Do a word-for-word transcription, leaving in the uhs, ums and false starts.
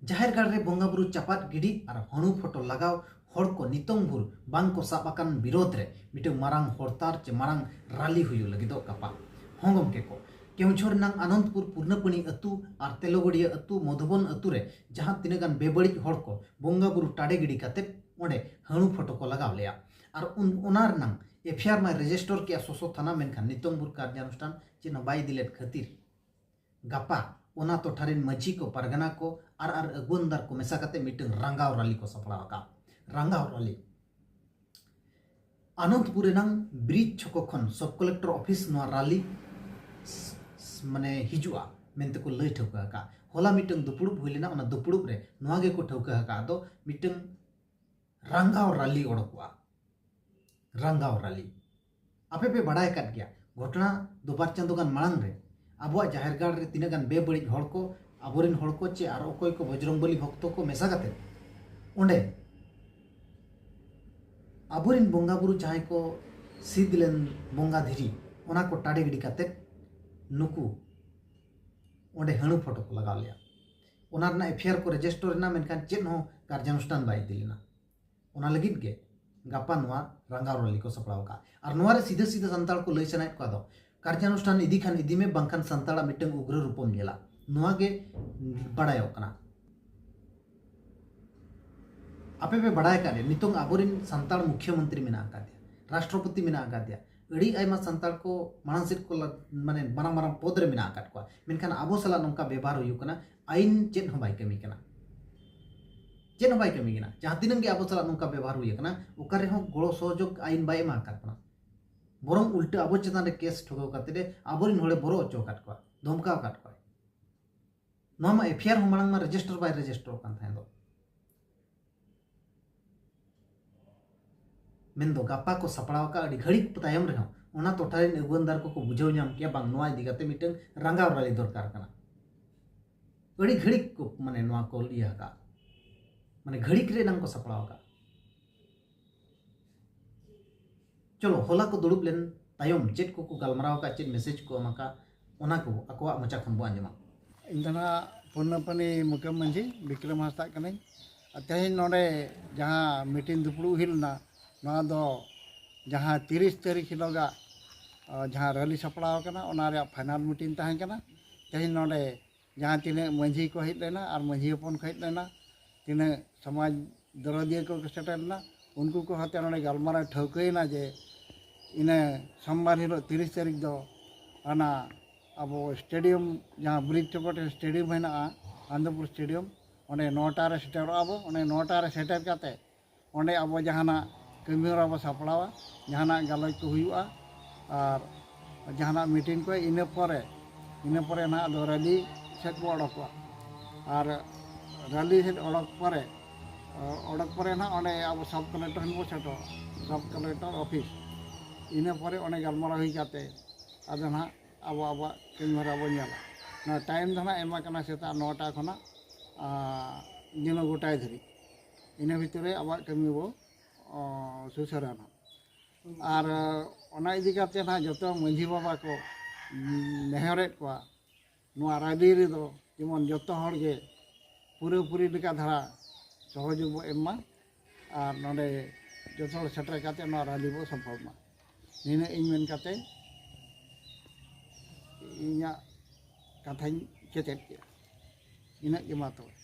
ᱡᱟᱦᱮᱨ ᱜᱟᱲ ᱨᱮ ᱵᱚᱸᱜᱟ ᱵᱩᱨᱩ ᱪᱟᱯᱟᱫ ᱜᱤᱰᱤ ᱟᱨ ᱦᱟᱹᱬᱩ ᱯᱷᱳᱴᱳ ᱞᱟᱜᱟᱣ ᱦᱚᱲ ᱠᱚ ᱱᱤᱛᱚᱝ ᱵᱷᱳᱨ ᱵᱟᱝ ᱠᱚ ᱥᱟᱵ ᱟᱠᱟᱱ ᱵᱤᱨᱳᱫᱷ ᱨᱮ ᱢᱤᱫᱴᱟᱝ ᱢᱟᱨᱟᱝ ᱦᱚᱲᱛᱟᱞ ᱪᱮ ᱢᱟᱨᱟᱝ ᱨᱟᱞᱤ ᱦᱩᱭᱩᱜ ᱞᱟᱹᱜᱤᱫᱚᱜ ᱜᱟᱯᱟ᱾ ᱦᱚᱸ ᱜᱚᱢᱠᱮ ᱠᱚ, ᱠᱮᱣᱚᱱᱡᱷᱚᱨ ᱨᱮᱱᱟᱝ ᱟᱱᱚᱱᱫᱯᱩᱨ ᱯᱩᱨᱱᱟᱯᱟᱹᱱᱤ ᱟᱹᱛᱩ ᱟᱨ ᱛᱮᱞᱚᱜᱚᱲᱤᱭᱟᱹ ᱟᱹᱛᱩ, ᱢᱚᱫᱷᱩᱵᱚᱱ ᱟᱹᱛᱩ ᱨᱮ ᱡᱟᱦᱟᱸ ᱛᱤᱱᱟᱹᱜ ᱜᱟᱱ ᱵᱮᱵᱟᱹᱲᱤᱡ ᱦᱚᱲ ᱠᱚ ᱵᱚᱸᱜᱟ ᱵᱩᱨᱩ ᱴᱟᱰᱮ ᱜᱤᱰᱤ ᱠᱟᱛᱮ ᱚᱸᱰᱮ ᱦᱟᱹᱬᱩ ᱯᱷᱳᱴᱳ ᱠᱚ ᱞᱟᱜᱟᱣ ᱞᱮᱫᱼᱟ ᱟᱨ ᱩᱱ, ᱚᱱᱟ ᱨᱮᱱᱟᱝ ᱮᱯᱷ ᱟᱭ ᱟᱨ ᱢᱟᱭ ᱨᱮᱡᱤᱥᱴᱟᱨ ᱠᱮᱫᱼᱟ ᱥᱚᱥᱚ ᱛᱷᱟᱱᱟ, ᱢᱮᱱᱠᱷᱟᱱ ᱱᱤᱛᱚᱝ ᱵᱷᱳᱨ ᱠᱟᱨᱡᱟᱱᱩᱥᱴᱷᱟᱱ ᱪᱮᱫ ᱦᱚᱸ ᱵᱟᱭ ᱤᱫᱤ ᱞᱮᱫ ᱠᱷᱟᱹᱛᱤᱨ ᱜᱟᱯᱟ ᱚᱱᱟ ᱴᱚᱴᱷᱟ ᱨᱮᱱ ᱢᱟᱹᱡᱷᱤ ᱠᱚ, ᱯᱟᱨᱜᱟᱱᱟ ᱠᱚ ᱟᱨ, ᱟᱨ ᱟᱹᱜᱩᱣᱟᱹᱱᱫᱟᱨ ᱠᱚ ᱢᱮᱥᱟ ᱠᱟᱛᱮ ᱢᱤᱫᱴᱟᱝ ᱨᱟᱸᱜᱟᱣ ᱨᱟᱞᱤ ᱠᱚ ᱥᱟᱯᱲᱟᱣ ᱟᱠᱟᱫ᱾ ᱨᱟᱸᱜᱟᱣ ᱨᱟᱞᱤ ᱟᱱᱚᱱᱫᱯᱩᱨ ᱨᱮᱱᱟᱝ ᱵᱨᱤᱡᱽ ᱪᱷᱚᱠᱚ ᱠᱷᱚᱱ ᱥᱚᱵ ᱠᱚᱞᱮᱠᱴᱚᱨ ᱚᱯᱷᱤᱥ ᱱᱚᱣᱟ ᱨᱟᱞᱤ ᱥ-, ᱥ-, ᱢᱟᱱᱮ ᱦᱤᱡᱩᱜᱼᱟ ᱢᱮᱱᱛᱮ ᱠᱚ ᱞᱟᱹᱭ ᱴᱷᱟᱹᱣᱠᱟᱹ ᱟᱠᱟᱫ᱾ ᱦᱚᱞᱟ ᱢᱤᱫᱴᱟᱝ ᱫᱩᱯᱲᱩᱵ ᱦᱩᱭ ᱞᱮᱱᱟ, ᱚᱱᱟ ᱫᱩᱯᱲᱩᱵ ᱨᱮ ᱱᱚᱣᱟ ᱜᱮᱠᱚ ᱴᱷᱟᱹᱣᱠᱟᱹ ᱟᱠᱟᱫ ᱫᱚ ᱢᱤᱫᱴᱟᱝ ᱨᱟᱸᱜᱟᱣ ᱨᱟᱞᱤ ᱚᱰᱚᱠᱚᱜᱼᱟ᱾ ᱨᱟᱸᱜᱟᱣ ᱨᱟᱞᱤ᱾ ᱟᱯᱮ ᱯᱮ ᱵᱟᱲᱟᱭ ᱟᱠᱟᱫ ᱜᱮᱭᱟ, ᱜᱷᱚᱴᱚᱱᱟ ᱫᱚ ᱵᱟᱨ ᱪᱟᱸᱫᱳ ᱜᱟᱱ ᱢᱟᱲᱟᱝ ᱨᱮ ᱟᱵᱚᱣᱟᱜ ᱡᱟᱦᱮᱨ ᱜᱟᱲ ᱨᱮ ᱛᱤᱱᱟᱹᱜ ᱜᱟᱱ ᱵᱮᱵᱟᱹᱲᱤᱡ ᱦᱚᱲ ᱠᱚ, ᱟᱵᱚᱨᱮᱱ ᱦᱚᱲ ᱠᱚ ᱪᱮ ᱟᱨ ᱚᱠᱚᱭ ᱠᱚ ᱵᱚᱡᱽᱨᱚᱝ ᱵᱚᱞᱤ ᱵᱷᱚᱠᱛᱚ ᱠᱚ ᱢᱮᱥᱟ ᱠᱟᱛᱮ ᱚᱸᱰᱮ ᱟᱵᱚᱨᱮᱱ ᱵᱚᱸᱜᱟ ᱵᱩᱨᱩ ᱡᱟᱦᱟᱸᱭ ᱠᱚ ᱥᱤᱫ ᱞᱮᱱ ᱵᱚᱸᱜᱟ ᱫᱷᱤᱨᱤ, ᱚᱱᱟ ᱠᱚ ᱴᱟᱰᱮ ᱜᱤᱰᱤ ᱠᱟᱛᱮ ᱱᱩᱠᱩ ᱚᱸᱰᱮ ᱦᱟᱹᱬᱩ ᱯᱷᱳᱴᱳ ᱠᱚ ᱞᱟᱜᱟᱣ ᱞᱮᱫᱼᱟ᱾ ᱚᱱᱟ ᱨᱮᱱᱟᱜ ᱮᱯᱷ ᱟᱭ ᱟᱨ ᱠᱚ ᱨᱮᱡᱤᱥᱴᱟᱨ ᱮᱱᱟ, ᱢᱮᱱᱠᱷᱟᱱ ᱪᱮᱫ ᱦᱚᱸ ᱠᱟᱨᱡᱟᱱᱩᱥᱴᱷᱟᱱ ᱵᱟᱭ ᱤᱫᱤ ᱞᱮᱱᱟ᱾ ᱚᱱᱟ ᱞᱟᱹᱜᱤᱫ ᱜᱮ ᱜᱟᱯᱟ ᱱᱚᱣᱟ ᱨᱟᱸᱜᱟᱣ ᱨᱟᱞᱤ ᱠᱚ ᱥᱟᱯᱲᱟᱣ ᱟᱠᱟᱫᱼᱟ᱾ ᱟᱨ ᱱᱚᱣᱟ ᱨᱮ ᱥᱤᱫᱷᱟᱹ ᱥᱤᱫᱷᱟᱹ ᱥᱟᱱᱛᱟᱲ ᱠᱚ ᱞᱟᱹᱭ ᱥᱟᱱᱟᱭᱮᱫ ᱠᱚᱣᱟ ᱫᱚ, ᱠᱟᱨᱡᱟᱱᱩᱥᱴᱷᱟᱱ ᱤᱫᱤ ᱠᱷᱟᱱ ᱤᱫᱤ ᱢᱮ, ᱵᱟᱝᱠᱷᱟᱱ ᱥᱟᱱᱛᱟᱲᱟᱜ ᱢᱤᱫᱴᱟᱝ ᱩᱜᱽᱨᱟᱹ ᱨᱩᱯᱚᱢ ᱧᱮᱞᱟ, ᱱᱚᱣᱟ ᱜᱮ ᱵᱟᱲᱟᱭᱚᱜ ᱠᱟᱱᱟ᱾ ᱟᱯᱮ ᱯᱮ ᱵᱟᱲᱟᱭ ᱟᱠᱟᱫ ᱞᱮᱭᱟ, ᱱᱤᱛᱚᱝ ᱟᱵᱚᱨᱮᱱ ᱥᱟᱱᱛᱟᱲ ᱢᱩᱠᱷᱭᱚᱢᱚᱱᱛᱨᱤ ᱢᱮᱱᱟᱜ ᱟᱠᱟᱫᱮᱭᱟ, ᱨᱟᱥᱴᱨᱚᱯᱚᱛᱤ ᱢᱮᱱᱟᱜ ᱟᱠᱟᱫᱮᱭᱟ, ᱟᱹᱰᱤ ᱟᱭᱢᱟ ᱥᱟᱱᱛᱟᱲ ᱠᱚ ᱢᱟᱲᱟᱝ ᱥᱮᱫ ᱠᱚ ᱞᱟ-, ᱢᱟᱱᱮ ᱢᱟᱨᱟᱝ ᱢᱟᱨᱟᱝ ᱯᱚᱫᱽ ᱨᱮ ᱢᱮᱱᱟᱜ ᱟᱠᱟᱫ ᱠᱚᱣᱟ, ᱢᱮᱱᱠᱷᱟᱱ ᱟᱵᱚ ᱥᱟᱞᱟᱜ ᱱᱚᱝᱠᱟ ᱵᱮᱵᱚᱦᱟᱨ ᱦᱩᱭᱩᱜ ᱠᱟᱱᱟ, ᱟᱹᱭᱤᱱ ᱪᱮᱫ ᱦᱚᱸ ᱵᱟᱭ ᱠᱟᱹᱢᱤ ᱠᱟᱱᱟ᱾ ᱪᱮᱫ ᱦᱚᱸ ᱵᱟᱭ ᱠᱟᱹᱢᱤ ᱠᱟᱱᱟ᱾ ᱡᱟᱦᱟᱸ ᱛᱤᱱᱟᱹᱜ ᱜᱮ ᱟᱵᱚ ᱥᱟᱞᱟᱜ ᱱᱚᱝᱠᱟ ᱵᱮᱵᱚᱦᱟᱨ ᱦᱩᱭ ᱟᱠᱟᱱᱟ, ᱚᱠᱟ ᱨᱮᱦᱚᱸ ᱜᱚᱲᱚ ᱥᱚᱦᱚᱡᱳᱜᱽ ᱟᱹᱭᱤᱱ ᱵᱟᱭ ᱮᱢᱟ ᱟᱠᱟᱫ ᱵᱚᱱᱟ᱾ ᱵᱚᱨᱚᱝ ᱩᱞᱴᱟᱹ ᱟᱵᱚ ᱪᱮᱛᱟᱱ ᱨᱮ ᱠᱮᱥ ᱴᱷᱩᱠᱟᱹᱣ ᱠᱟᱛᱮ ᱟᱵᱚᱨᱮᱱ ᱦᱚᱲᱮ ᱵᱚᱨᱚ ᱦᱚᱪᱚ ᱟᱠᱟᱫ ᱠᱚᱣᱟ, ᱫᱷᱚᱢᱠᱟᱣ ᱟᱠᱟᱫ ᱠᱚᱣᱟ᱾ ᱱᱚᱣᱟ ᱢᱟ ᱮᱯᱷ ᱟᱭ ᱟᱨ ᱦᱚᱸ ᱢᱟᱲᱟᱝ ᱢᱟ ᱨᱮᱡᱤᱥᱴᱟᱨ ᱵᱟᱭ ᱨᱮᱡᱤᱥᱴᱟᱨ ᱠᱟᱱ ᱛᱟᱦᱮᱸ ᱫᱚ᱾ ᱢᱮᱱᱫᱚ ᱜᱟᱯᱟ ᱠᱚ ᱥᱟᱯᱲᱟᱣ ᱟᱠᱟᱫ ᱟᱹᱰᱤ ᱜᱷᱟᱹᱲᱤᱡ ᱛᱟᱭᱚᱢ ᱨᱮᱦᱚᱸ ᱚᱱᱟ ᱴᱚᱴᱷᱟ ᱨᱮᱱ ᱟᱹᱜᱩᱣᱟᱹᱱᱫᱟᱨ ᱠᱚᱠᱚ ᱵᱩᱡᱷᱟᱹᱣ ᱧᱟᱢ ᱠᱮᱭᱟ, ᱵᱟᱝ, ᱱᱚᱣᱟ ᱤᱫᱤ ᱠᱟᱛᱮ ᱢᱤᱫᱴᱟᱝ ᱨᱟᱸᱜᱟᱣ ᱨᱟᱞᱤ ᱫᱚᱨᱠᱟᱨ ᱠᱟᱱᱟ᱾ ᱟᱹᱰᱤ ᱜᱷᱟᱹᱲᱤᱡ ᱠᱚ, ᱢᱟᱱᱮ, ᱱᱚᱣᱟ ᱠᱚ ᱤᱭᱟᱹ ᱟᱠᱟᱫ, ᱢᱟᱱᱮ, ᱜᱷᱟᱹᱲᱤᱡ ᱨᱮ ᱮᱱᱟᱝ ᱠᱚ ᱥᱟᱯᱲᱟᱣ ᱟᱠᱟᱫ᱾ ᱪᱚᱞᱚ, ᱦᱚᱞᱟ ᱠᱚ ᱫᱩᱲᱩᱵ ᱞᱮᱱ ᱛᱟᱭᱚᱢ ᱪᱮᱫ ᱠᱚᱠᱚ ᱜᱟᱞᱢᱟᱨᱟᱣ ᱟᱠᱟᱫ, ᱪᱮᱫ ᱢᱮᱥᱮᱡᱽ ᱠᱚ ᱮᱢ ᱟᱠᱟᱫ, ᱚᱱᱟ ᱠᱚ ᱟᱠᱚᱣᱟᱜ ᱢᱚᱪᱟ ᱠᱷᱚᱱ ᱵᱚ ᱟᱸᱡᱚᱢᱟ᱾ ᱤᱧ ᱫᱚ ᱱᱟᱦᱟᱜ ᱯᱩᱱᱱᱟᱯᱟᱱᱤ ᱢᱩᱠᱟᱹᱢ ᱢᱟᱹᱡᱷᱤ ᱵᱤᱠᱨᱚᱢ ᱦᱟᱸᱥᱫᱟᱜ ᱠᱟᱹᱱᱟᱹᱧ᱾ ᱟᱨ ᱛᱮᱦᱮᱧ ᱱᱚᱰᱮ ᱡᱟᱦᱟᱸ ᱢᱤᱴᱤᱝ ᱫᱩᱯᱲᱩᱵ ᱦᱩᱭ ᱞᱮᱱᱟ, ᱱᱚᱣᱟ ᱫᱚ ᱡᱟᱦᱟᱸ ᱛᱤᱨᱤᱥ ᱛᱟᱹᱨᱤᱠᱷ ᱦᱤᱞᱳᱜᱟᱜ, ᱟ, ᱡᱟᱦᱟᱸ ᱨᱮᱞᱤ ᱥᱟᱯᱲᱟᱣ ᱟᱠᱟᱱᱟ, ᱚᱱᱟ ᱨᱮᱭᱟᱜ ᱯᱷᱟᱭᱱᱟᱞ ᱢᱤᱴᱤᱝ ᱛᱟᱦᱮᱸ ᱠᱟᱱᱟ᱾ ᱛᱮᱦᱮᱧ ᱱᱚᱰᱮ ᱡᱟᱦᱟᱸ ᱛᱤᱱᱟᱹᱜ ᱢᱟᱹᱡᱷᱤ ᱠᱚ ᱦᱮᱡ ᱞᱮᱱᱟ ᱟᱨ ᱢᱟᱹᱡᱷᱤ ᱦᱚᱯᱚᱱ ᱠᱚ ᱦᱮᱡ ᱞᱮᱱᱟ, ᱛᱤᱱᱟᱹᱜ ᱥᱚᱢᱟᱡᱽ ᱫᱚᱨᱚᱫᱤᱭᱟᱹ ᱠᱚ ᱥᱮᱴᱮᱨ ᱞᱮᱱᱟ, ᱩᱱᱠᱩ ᱠᱚ ᱦᱟᱛᱮ ᱱᱚᱰᱮ ᱜᱟᱞᱢᱟᱨᱟᱣ ᱴᱷᱟᱹᱣᱠᱟᱹᱭᱮᱱᱟ ᱡᱮ ᱤᱱᱟᱹ ᱥᱳᱢᱵᱟᱨ ᱦᱤᱞᱳᱜ ᱛᱤᱨᱤᱥ ᱛᱟᱹᱨᱤᱠᱷ ᱫᱚ ᱚᱱᱟ ᱟᱵᱚ ᱥᱴᱮᱰᱤᱭᱟᱢ, ᱡᱟᱦᱟᱸ ᱵᱨᱤᱡᱽ ᱪᱚᱠᱚᱴ ᱨᱮ ᱥᱴᱮᱰᱤᱭᱟᱢ ᱦᱮᱱᱟᱜᱼᱟ, ᱟᱱᱚᱱᱫᱚᱯᱩᱨ ᱥᱴᱮᱰᱤᱭᱟᱢ, ᱚᱸᱰᱮ ᱱᱚᱴᱟ ᱨᱮ ᱥᱮᱴᱮᱨᱚᱜᱼᱟ ᱵᱚ᱾ ᱚᱸᱰᱮ ᱱᱚᱴᱟ ᱨᱮ ᱥᱮᱴᱮᱨ ᱠᱟᱛᱮ ᱚᱸᱰᱮ ᱟᱵᱚ ᱡᱟᱦᱟᱱᱟᱜ ᱠᱟᱹᱢᱤ ᱦᱚᱨᱟ ᱵᱚ ᱥᱟᱯᱲᱟᱣᱟ, ᱡᱟᱦᱟᱱᱟᱜ ᱜᱟᱞᱚᱪ ᱠᱚ ᱦᱩᱭᱩᱜᱼᱟ᱾ ᱟᱨ ᱡᱟᱦᱟᱱᱟᱜ ᱢᱤᱴᱤᱝ ᱠᱚ, ᱤᱱᱟᱹ ᱯᱚᱨᱮ, ᱤᱱᱟᱹ ᱯᱚᱨᱮ ᱱᱟᱦᱟᱜ ᱟᱫᱚ ᱨᱮᱞᱤ ᱥᱮᱫ ᱵᱚ ᱚᱰᱚᱠᱚᱜᱼᱟ᱾ ᱟᱨ ᱨᱮᱞᱤ ᱥᱮᱫ ᱚᱰᱚᱠ ᱯᱚᱨᱮ, ᱚᱰᱚᱠ ᱯᱚᱨᱮ ᱱᱟᱦᱟᱜ ᱚᱸᱰᱮ ᱟᱵᱚ ᱥᱟᱵ ᱠᱟᱞᱮᱠᱴᱚᱨ ᱴᱷᱮᱱ ᱵᱚ ᱥᱮᱴᱮᱨᱚᱜᱼᱟ, ᱥᱟᱵ ᱠᱟᱞᱮᱠᱴᱚᱨ ᱚᱯᱷᱤᱥ᱾ ᱤᱱᱟᱹ ᱯᱚᱨᱮ ᱚᱸᱰᱮ ᱜᱟᱞᱢᱟᱨᱟᱣ ᱦᱩᱭ ᱠᱟᱛᱮ ᱟᱫᱚ ᱱᱟᱦᱟᱜ ᱟᱵᱚ ᱟᱵᱚᱣᱟᱜ ᱠᱟᱹᱢᱤ ᱦᱚᱨᱟ ᱵᱚ ᱧᱮᱞᱟ᱾ ᱱᱚᱣᱟ ᱴᱟᱭᱤᱢ ᱫᱚ ᱱᱟᱦᱟᱜ ᱮᱢᱟ ᱠᱟᱱᱟ ᱥᱮᱛᱟᱜ ᱱᱚᱴᱟ ᱠᱷᱚᱱᱟᱜ, ᱟᱨ, ᱧᱤᱫᱟᱹ ᱜᱚᱴᱟᱭ ᱫᱷᱟᱹᱨᱤᱡ᱾ ᱤᱱᱟᱹ ᱵᱷᱤᱛᱤᱨ ᱨᱮ ᱟᱵᱚᱣᱟᱜ ᱠᱟᱹᱢᱤ ᱵᱚ, ᱚ, ᱥᱩᱥᱟᱹᱨᱟ ᱱᱟᱦᱟᱜ᱾ ᱟᱨ, ᱚᱱᱟ ᱤᱫᱤ ᱠᱟᱛᱮ ᱱᱟᱦᱟᱜ ᱡᱚᱛᱚ ᱢᱟᱹᱡᱷᱤ ᱵᱟᱵᱟ ᱠᱚ, ᱩᱸ, ᱱᱮᱦᱚᱨᱮᱫ ᱠᱚᱣᱟ, ᱱᱚᱣᱟ ᱨᱮᱞᱤ ᱨᱮᱫᱚ ᱡᱮᱢᱚᱱ ᱡᱚᱛᱚ ᱦᱚᱲ ᱜᱮ ᱯᱩᱨᱟᱹᱯᱩᱨᱤ ᱞᱮᱠᱟ ᱫᱷᱟᱨᱟ ᱥᱚᱦᱚᱡᱳᱜᱽ ᱵᱚ ᱮᱢ ᱢᱟ᱾ ᱟᱨ ᱱᱚᱰᱮ ᱡᱚᱛᱚ ᱦᱚᱲ ᱥᱮᱴᱮᱨ ᱠᱟᱛᱮ ᱱᱚᱣᱟ ᱨᱮᱞᱤ ᱵᱚ ᱥᱚᱯᱷᱚᱞ ᱢᱟ᱾ ᱱᱤᱱᱟᱹᱜ ᱤᱧ ᱢᱮᱱ ᱠᱟᱛᱮ ᱤᱧᱟᱹᱜ ᱠᱟᱛᱷᱟᱧ ᱠᱮᱪᱮᱫ ᱠᱮᱫᱼᱟ᱾ ᱤᱱᱟᱹᱜ ᱜᱮ ᱢᱟ ᱛᱚᱵᱮ᱾